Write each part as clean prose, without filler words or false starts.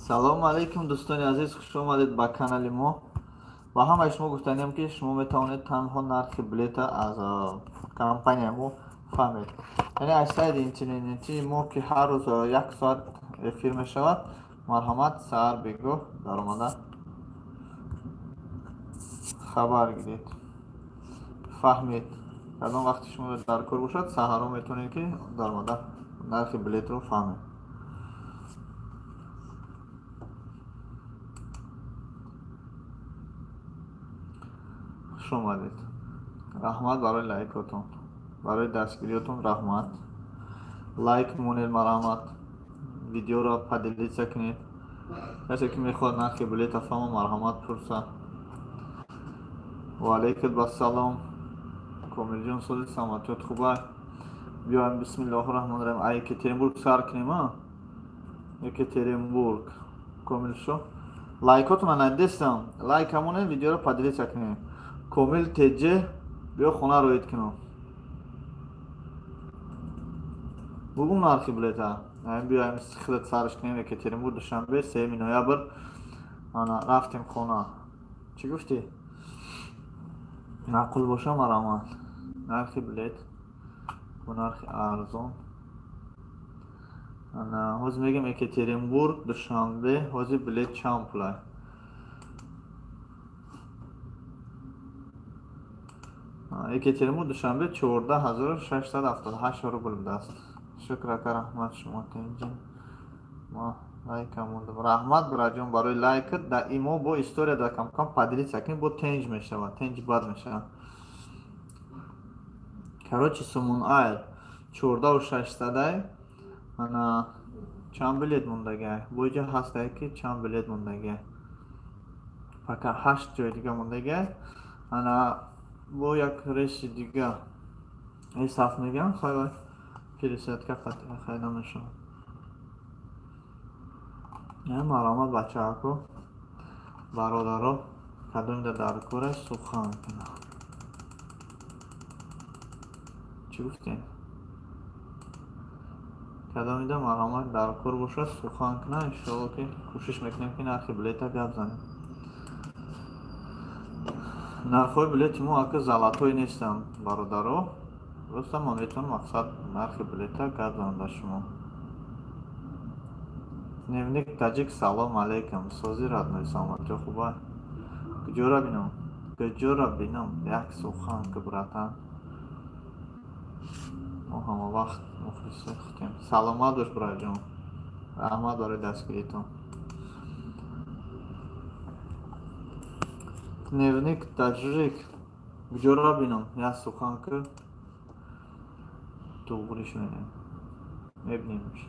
Салому алайкум, дӯстони азиз, хуш омадед ба канали мо. Ба ҳамаи шумо гуфтаниям, ки шумо метавонед танҳо нархи билета аз компанияи мо фаҳмед, яъне аз сайти интернетии мо, ки ҳар рӯз як соат эфир мешавад. Марҳамат, саҳар бегоҳ даромада хабар гиред, фаҳмед. Кадом вақти шумо дар кор бошад, саҳаро метавонед, ки даромада нархи билетро фаҳмед. Хуш омадед, раҳмат барои лайкотон, барои дастгириётон раҳмат. Лайк монед, марҳамат, видеоро поделиться кунед. Касе ки мехоҳад нархи билета фаҳма, марҳамат, пурса. Ва алайкум ассалом, Комилҷон, сози саломатиёт хубай? Биёем, бисмиллоҳи раҳмони раҳим, а Екатеринбург сар кунем. А Екатеринбург, Комилшо, лайкотона надистам, лайк ҳамонед, видеоро поделиться кунем. Комил теҷе, биё, хона роид кунам, бугум нархи билета. Биёем, худат сарш кунем. Екатеринбург, Душанбе, 3 ноябр. Ана, рафтем хона. Чӣ гуфтӣ? Маъқул боша, марҳамат, нархи билет бо нархи арзон. Ана, ҳозир мегӯем, Екатеринбург, Душанбе, ҳозир билет чанд пулай? Екатеринбург, Душанбе 14 678 рубл будааст. Шукр, ака, раҳмат. Шумо тинҷин? Ма лайка мондам. Раҳмат, бираҷон, барои лайкат. Да имо бо история да камкам поделиться кунед, бо тенҷ мешавад, тенҷ бад мешавад. Короче, Сомон Айр 14 600-ай. Ана, чанд билет мондагиай? Бо иҷа ҳастае, ки чанд билет мондагиай. Пока ҳашт ҷои дига мондагиай. Ана, бо як рейси дига саф мегӯям, хай, пересадка хай намешавад. Марҳамат, бачаҳако, бародаро, кадомида дар кора, сухан кунам. Чӣ гуфтем? Кадомида, марҳамат, дар кор бошад, сухан кунам. Иншоалло, ки кӯшиш мекунем, ки нархи билета гап занем. Нархҳои билети мо, ака, золотой нестанд, бародаро. Просто ман метавонам, мақсад, нархи билета гап занам ба шумо. Дневник Таҷик, салом алейкум, сози, родной, саломатиё хуба? Куҷора бинам, куҷора бинам? Як сухан ки, братан, мо ҳама вақт мухлиси худем. Саломат бош, бираҷон, раҳмат барои дастгиритон. Дневник Таҷик, куҷора бинам? Як сухан ки, туғриш менем, мебинимш.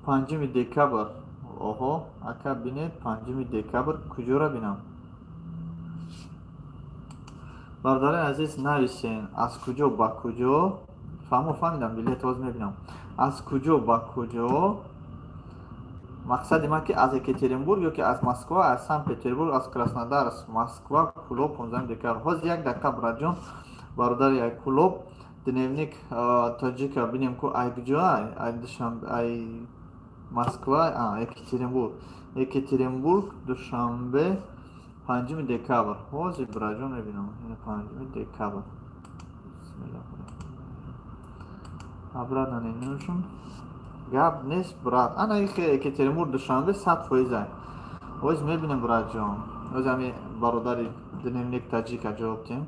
5 декабр. Оҳо, ака, бинед, 5 декабр куҷора бинам? Бародарони азиз, нависен, аз куҷо ба куҷо. Фаҳмо, фаҳмидам, билет ҳоз мебинам, аз куҷо ба куҷо. Мақсади ман ки аз Екатеринбург ё ки аз Москва, аз Санкт Петербург, аз Краснодар, Москва, Кулоб, 15 декабр. Ҳозир як дақиқа, браҷон, бародари ай Кулоб, Дневник Тоҷика, бинем ку ай куҷо, ай Душанбе, ай Москва, Екатеринбург. Екатеринбург, Душанбе, 5 декабр. Ҳозир, бираҷон, мебинам, 5 декабр. Обратно не нужен, гап нест, брат. Ана, Екатеринбург, Душанбе 100%-ай. Ҳозир мебинем, братҷон, ҳозир ҳами бародари Дневник Таҷика ҷавоб диҳем.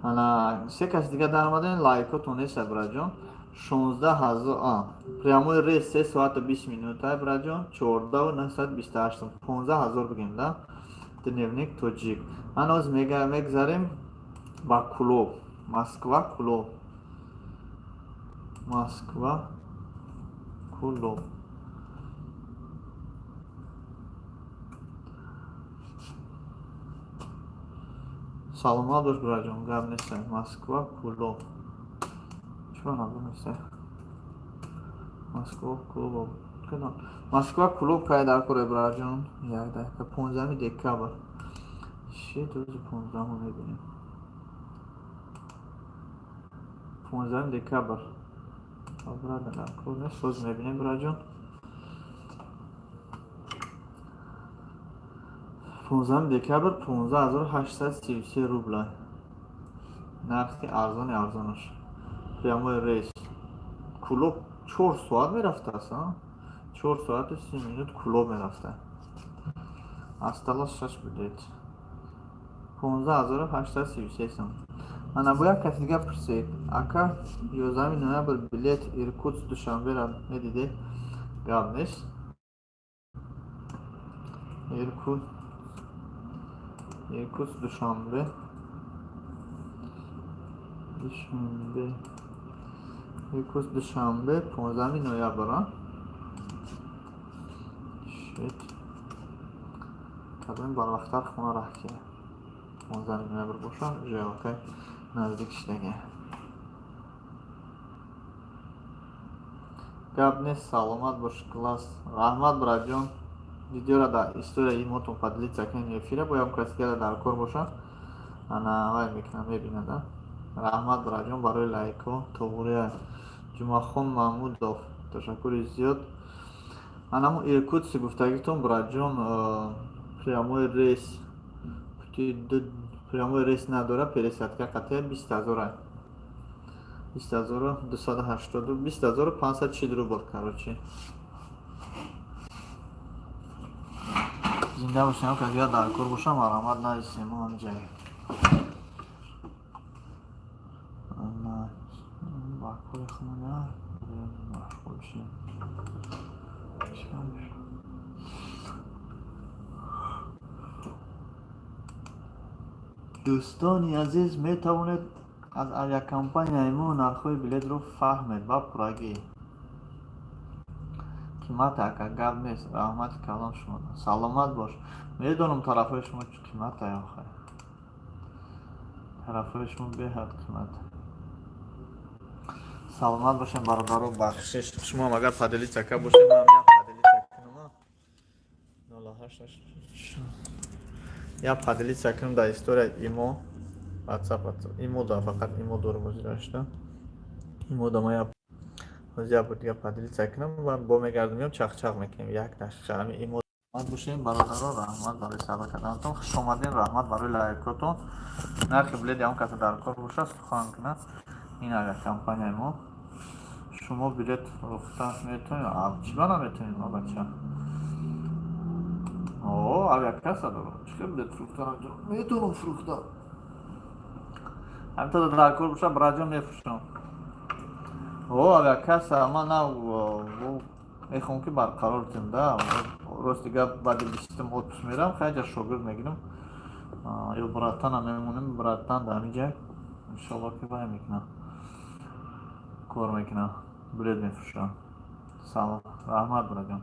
Ана, се каси дига даромадем, лайкотон неста, братҷон. 16 000, прямой рейс 3 соату 20 минута, братҷон, 14 928, 15 000 бигем да. Дневник Тоҷик, ана, ҳозир мегзарем ба Кулоб. Москва, Кулоб, Москва, Кулоб. Саломат бош, бираҷон, гап нест. Москва, Кулоб, чиро надонисте? Москва, Кулоб, Москва, Кулоб кай дар кор, бираҷон? Як дақиқа, 15 декабр. Шит, рӯзи 15-мо мебинем. 15 декабр. Обратно дар кор нест, боз мебинем, бираҷон. 15 декабр 15 833 рубла. Нархи арзони арзонаш. Прямой рейс. Кулоб 4 соат мерафтааст, а? 4 соату 30 минут Кулоб мерафта. Осталось 6 билет. 15 833 сом. Ана, бо як каси дига пурсед. Ака, 11 ноябр билет Иркутск Душанбера медиде? Гап нест. Иркутск Душанбе. Душанбе. Иркутск Душанбе 15 ноябр, а? Шит. Кадоми барвақттар хона раҳ ки 15 ноябр боша, уже аллакай наздик шидаги. Гап нест, саломат бош, класс. Раҳмат, братҷон. Видеора дар история имотон поделиться кунем эфира, бо ям каси дигара дар кор боша. Ана вай мекунам, мебинада. Раҳмат, братҷон, барои лайкҳо. Тоғурия Ҷумъахон Маҳмудов, ташаккури зиёд. Анамо Иркутси гуфтагитон, братҷон, прямой рейс, прямой рейс надора, пересадка қатъия 20 000, 20 280, 20 540 рубл, короче. Зинда бошем, кас дар кор бошам, марҳамат, нависем, мо ҳамҷае. Ба кори хона машғул шем. Дӯстони азиз, метавонед аз авиакомпанияи мо нархҳои билетро фаҳмед ба пуррагӣ. Қимат, ака, гап нест, раҳмати калон шумо. Саломат бош. Медонам, тарафҳои шумо қимат охир. Тарафҳои шумо беҳад қимат. Саломат бошем, бародаро, бахшиш. Шумоам агар поделиться ка бошед, ман як поделиться кунам. 08 як поделиться кунам дар история имо, WhatsApp, WhatsApp. Имо да, фақат имо дорам озирашта. Имо да ма як ҳозир як бор дига поделиться кунам ва бо мегардам, меом, чақчақ мекунем як дақиқа. Ҳами имо. Раҳмат бошем, бародаро, раҳмат барои сабр карданатон. Хуш омадем, раҳмат барои лайкотон. Нархи билети ҳам каса дар кор бошад, сухан кунад. Ин авиакомпанияи мо. Шумо билет фурӯхта метавонед? Чӣ ба наметавонед, ма бача? О, авиакасса дорам. Чӣ хел билет фурӯхта наметавонам? Метавонам фурӯхта. Ҳамин дар кор бошад, браҷон, мефурӯшам. О, авиакасса ман нав мехоҳам, ки барқарор кунем да. Рости гап, баъди 20-ум отпуск мерам, хайҷа шогирд мегирам. Ё братана мемонем, братан дар ҳамин ҷай. Иншоалло, ки вай мекунам. Кор мекунам. Билет мефурӯшам. Салом. Раҳмат, браҷон.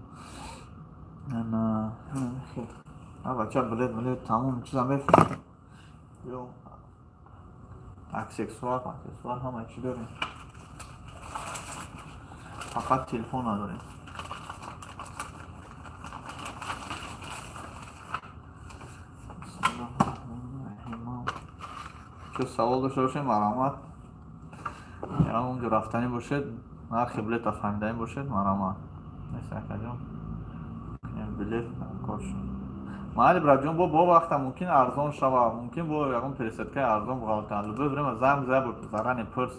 Ана, бача, билет, билет тамом чиза мефурӯшам. Ё аксессуар, аксессуар, ҳама чӣ дорем. Фақат телефон надорем. Чо савол дошта бошем, марҳамат. Я онҷо рафтанӣ бошед, нархи билета фаҳмиданӣ бошед, марҳамат. Нест, акаҷон. Билет кор шуд. Майли, братҷон, бо вақта мумкин арзон шава, мумкин бо ягон пересадкаи арзон буғалтан. Любое время занг зай, заранее пурс.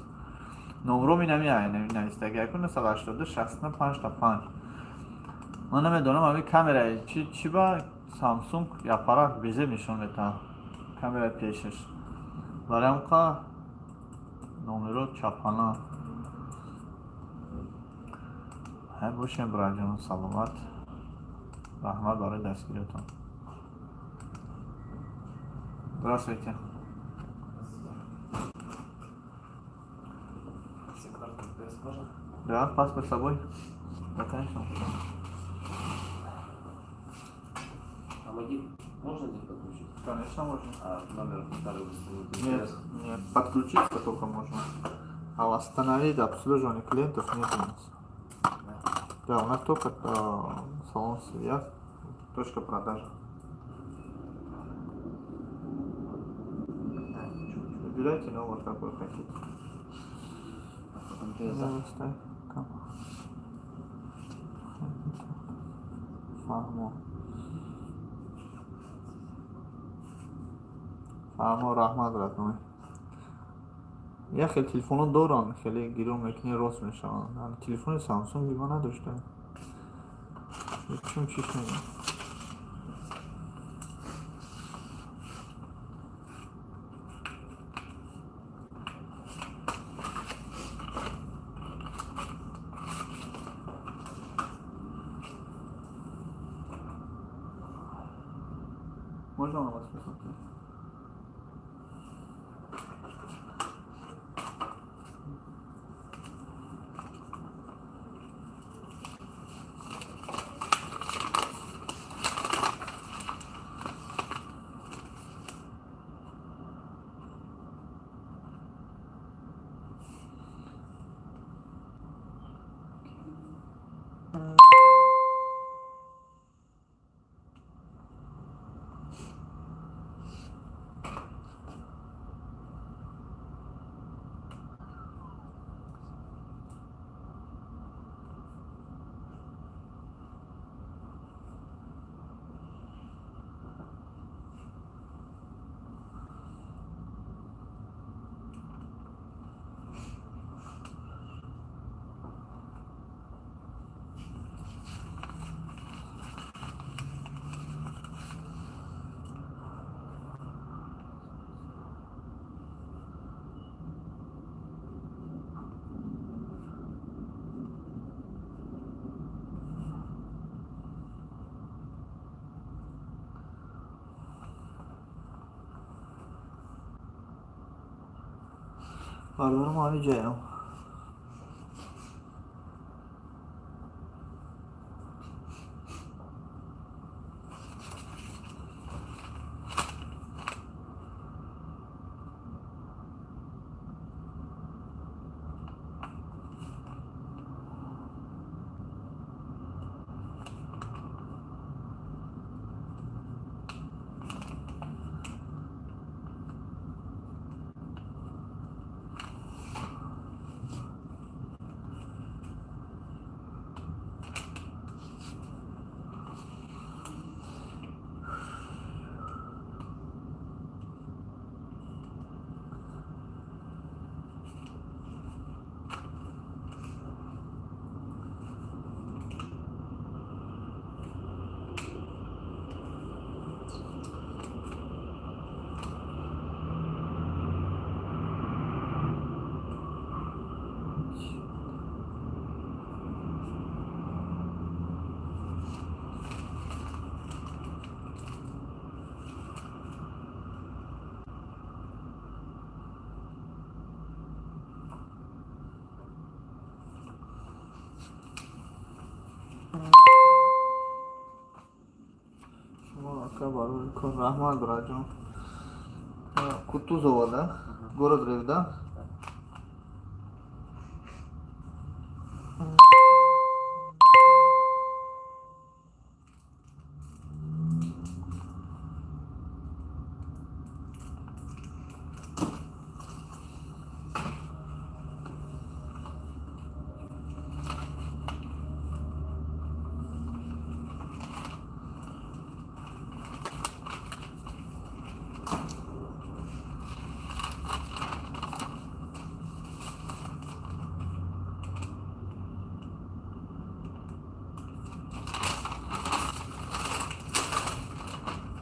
Номро минами навистаги яку 982 65 та 5. Ман намедонам, ҳамин камераи чи ба Samsung аппарат безеб нишон метаҳад. Камераи пешаш. Барои ҳамқа номеро чапана. Ҳай бошем, братҷон, саломат. Раҳмат барои дастгириятон. Здравствуйте. Все карты ПС можно? Да, паспорт с собой? Да, конечно. А МОДИ можно здесь подключить? Конечно, можно. А номер старый восстановить? Нет, нет, подключиться только можно. А восстановить обслуживание клиентов нет у нас. Да, у нас только салон связь, точка продажи. Выбирайте номер, какой хотите. А потом ты за. За. Фаҳмо. Фаҳмо, раҳмат, родной. Як хел телефонҳо доранд, хеле гирон мекунӣ, рост мешаванд. Телефони Самсунги ма надоштам. Чун чиш мегӯям. Можно на вас посмотреть? Бародарам, ҳамин ҷаям. Шумо, ака, барои кор раҳмат, братҷон. Кутузова, да? Город Рев, да?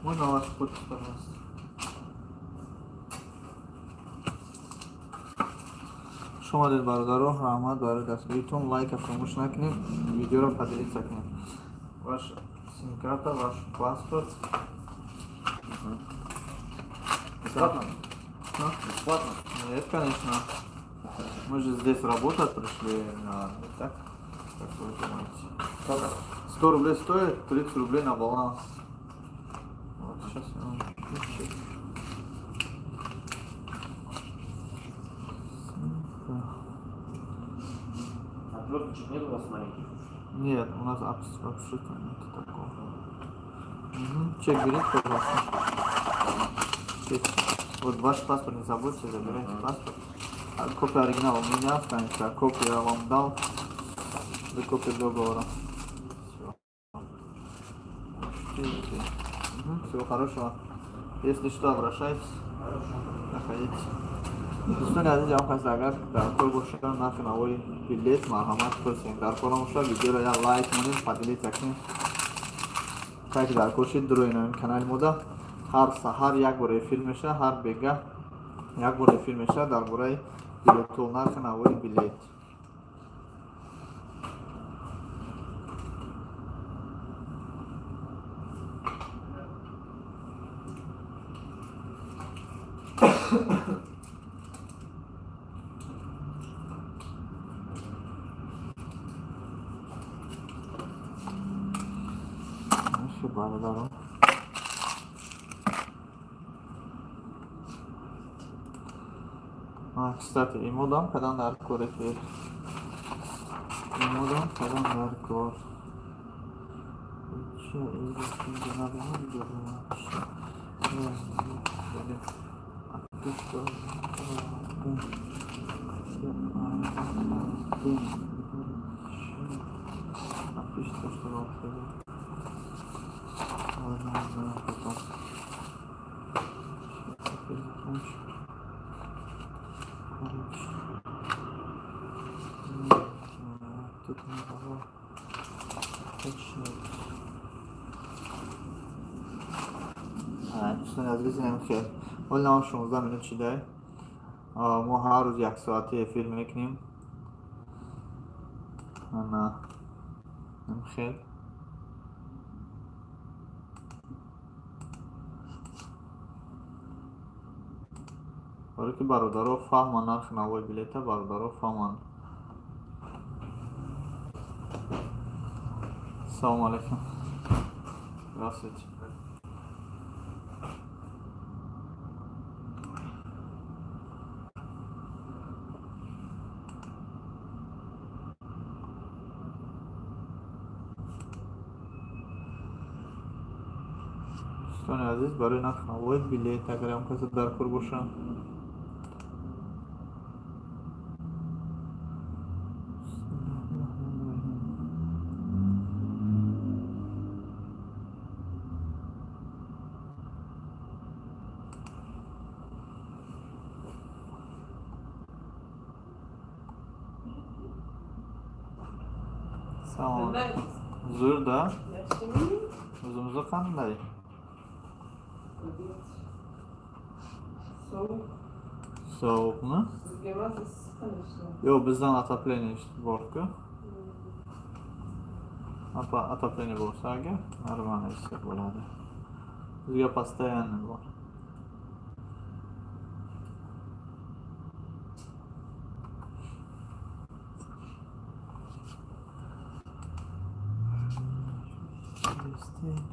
Можно ваш подпись, пожалуйста? Шумо дид, бародаро, раҳмат барои дастгиритон. Лайка фаромӯш накунед, видеоро поделиться кунед. Ваш сим-карта, ваш паспорт. Бесплатно? А? Бесплатно? Нет, конечно. Мы же здесь работать пришли, а не так, как вы думаете. Сколько? 100 рублей стоит, 30 рублей на баланс. Вот, сейчас я вам включу. Симка. Отверточек нет у вас маленьких? Нет, у нас вообще нет такого. Мгм. Чек берите, пожалуйста. Чек. Вот ваш паспорт, не забудьте, забирайте паспорт. А копия оригинала у меня останется, а копию я вам дал. До копии договора. Всё. Четыре. Мгм, всего хорошего. Если что, обращайтесь. Заходите. Дӯстони азиз, ям кас агар дар кор боша нархи навои билет, марҳамат пурсем. Дар кор боша, видеоро як лайк монем, поделиться кунем. Касе дар кор шид, дурои канали мода ҳар саҳар як бор эфир меша, ҳар бегаҳ як бор эфир меша дар бораи билетҳо, нархи навои билет. Шу бародарон. А, кстати, имодам кадан дар кор эфир. Имодам кадан дар кор. Чӣ Напишите, что вам сказать. Ладно, узнаем потом. Сейчас эфир закончим. Короче. Тут не было. Точнее. Дӯстони азиз, инам хел. Ҳоло нам 16 минут шидай. Мо ҳар рӯз як соати эфир мекунем. Ана. Хел. Барои ки бародаро фаҳманд нархи навои билета, бародаро фаҳманд. Салому алейкум. Здравствуйте. Дӯстони азиз, барои нархи навои билет, агар ям касе дар кор боша. Салом алейкум. Зӯр да? O'zimizni qanday? Sovuq. Sovuqmi? Sizga emas, issiq işte. Yo'q, bizdan отопление bor-ku. Отопление bo'lsa agar, нормально issiq bo'ladi. Bizga постоянно bor.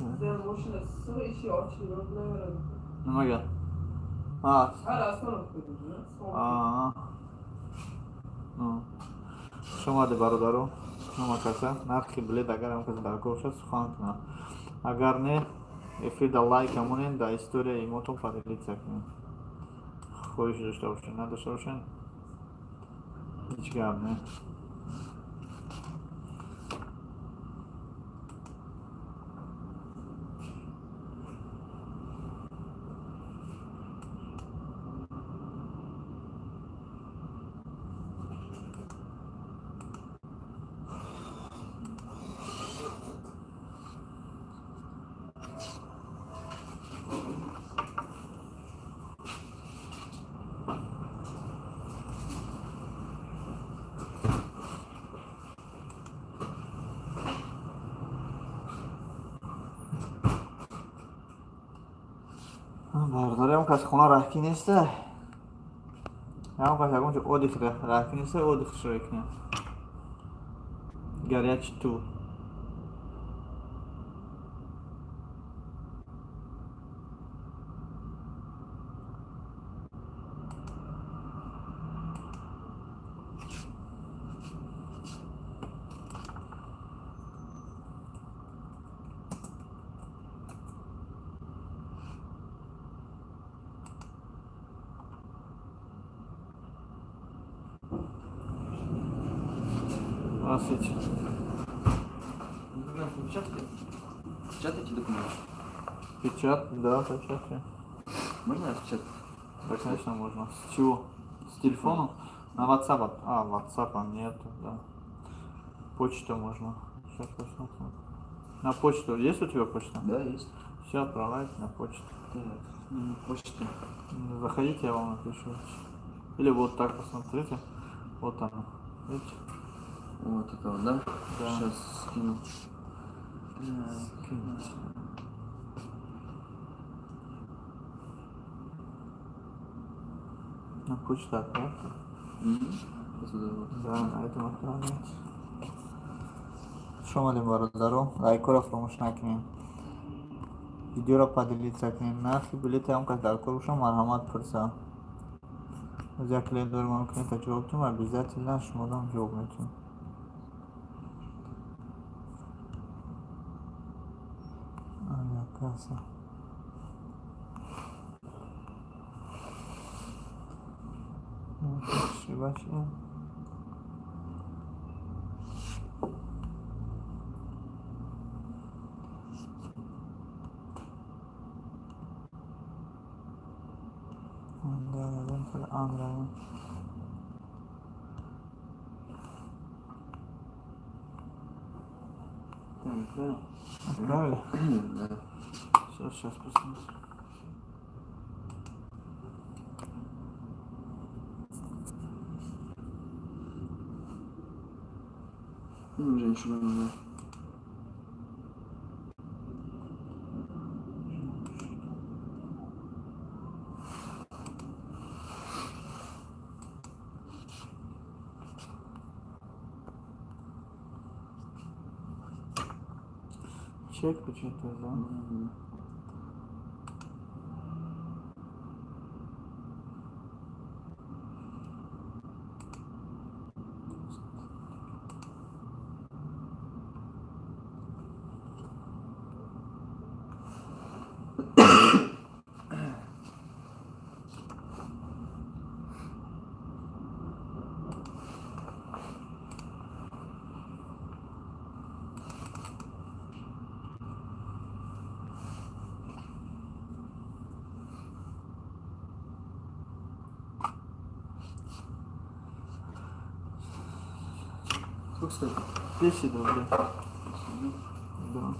Bizda ham mashina issiq, eshik ochilib yopilaveradi. Nimaga? Ha, Hali остановка dedi. Sovuq. aa. Ну. Хуш омадед, бародаро. Ҳама каса нархи билет агар ҳам каса дар кор бошад, сухан кунад. Агар не, эфир да лайк монед, да история имотон поделиться кунед. Хоҳиш дошта бошед, надошта бошед, ҳеҷ гап не. Бародарам, кас хона раҳкӣ неста. Ям кас ягон ҷо отдых раҳкӣ неста, отдых шуро кунем. Горячий тур. Здравствуйте. Документы не печатаете? Печатаете документы? Печат, да, печатаю. Можно распечатать? Да, конечно, можно. С чего? С телефона? На WhatsApp. А, WhatsApp нет, да. Почта можно. Сейчас посмотрим. На почту. Есть у тебя почта? Да, есть. Все, отправляйте на почту. Так, ну, почта. Заходите, я вам напишу. Или вот так посмотрите. Вот она. Видите? Вот это вот, да? Да. Сейчас скину. Скиньте. На почту отправьте. Мгм. Вот сюда вот. Да, на этом отправляйте. Хуш омадем, бародаро. Лайкора фаромӯш накунем. Видеоро поделиться кунем. Нархи билети ҳам кас дар кор боша, марҳамат пурса. Оз як клиент дорем, ман клиента ҷавоб дим, обязательно шумодам ҷавоб метиҳем. Авиакасса. Бачи. Андра. Так, отправил? Отправили? Да. Сейчас, сейчас посмотрим. Ну, уже ничего не надо. Чек почему-то, да? Мгм. Сколько стоит? 10 рублей. Да.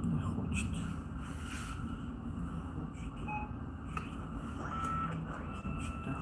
Не хочет. Хочет. Хочет, да.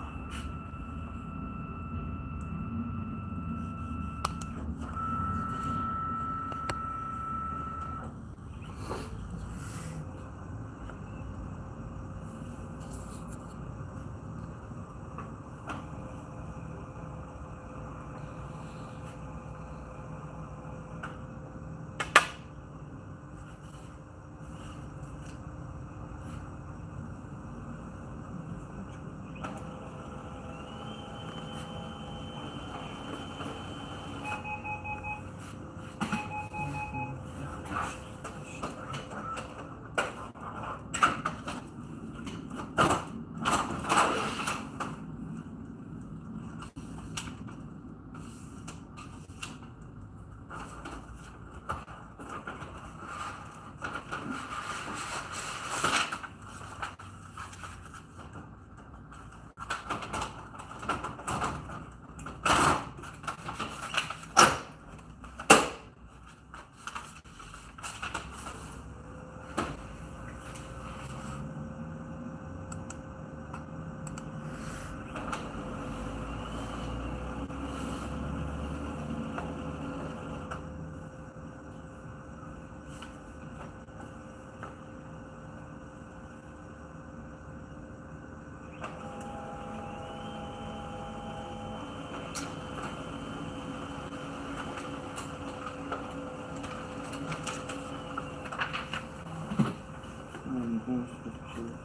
Не полностью распечатать.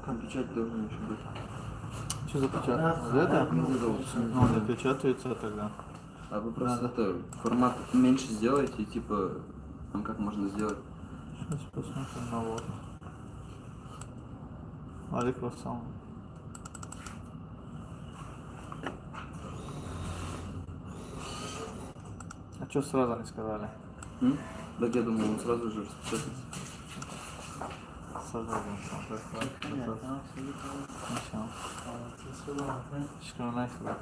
Там печать должна еще быть. Что за печать? Вот это? Ну, это вот. Ну, не печатается тогда. А вы просто это, формат меньше сделайте, и типа, там как можно сделать? Сейчас посмотрим на вот. Алейкум ассалам. А что сразу не сказали? М? Так я думал, он сразу же распечатается. Сразу же. Шукрона худо.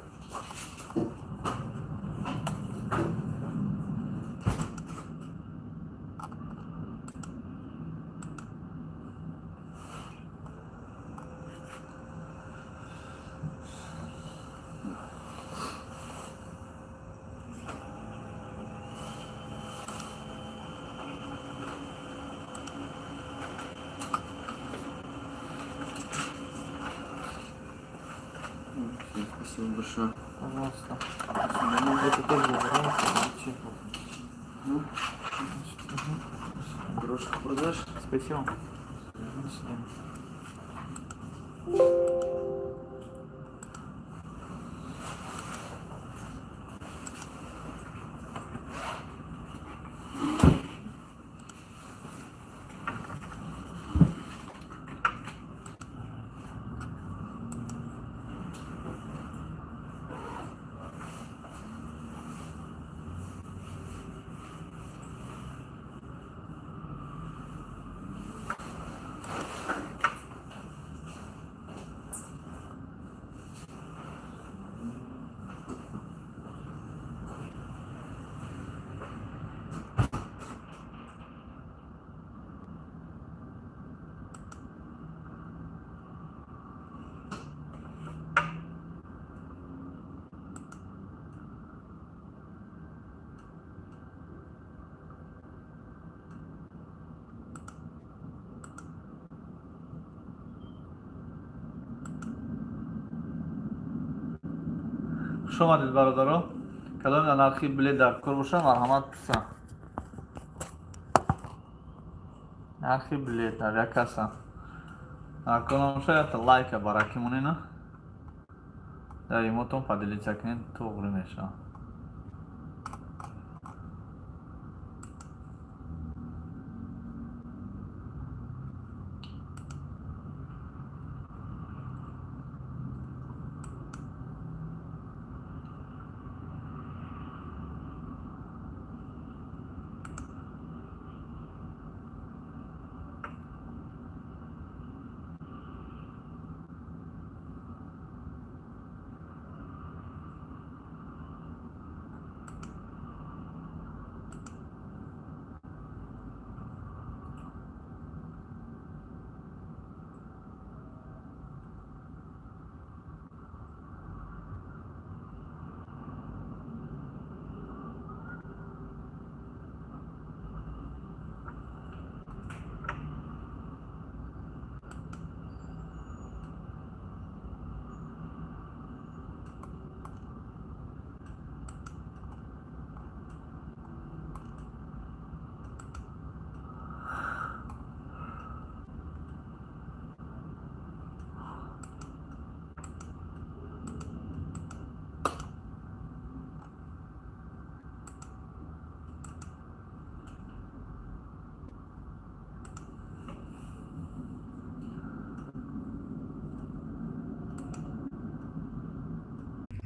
Всё, спасибо большое. Пожалуйста. До свидания. Это тоже забираем. Ну, хороших продаж. Спасибо. До свидания. Хуш омадед, бародаро. Кадоме нархи билет дар кор боша, марҳамат, пурсам. Нархи билет дар як каса дар кор набоша, якта лайка бараки монена, дар имотон поделиться кунед, туғри мешавад.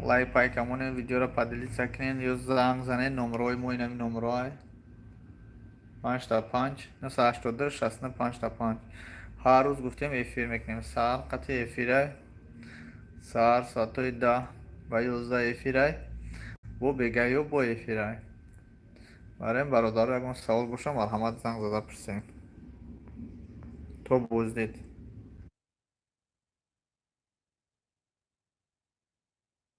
Лайк пайка монем, видеоро поделиться кунед ё занг занед. Номерҳои мо инами номерҳое: 55 982 69 55. Ҳар рӯз гуфтем, эфир мекунем. Саҳар қатъи эфирай, саҳар соатҳои 10 ва 11 эфирай, бо бегаҳиё бо эфирай. Барои бародаро ягон савол боша, марҳамат, занг зада пурсем. То боздид.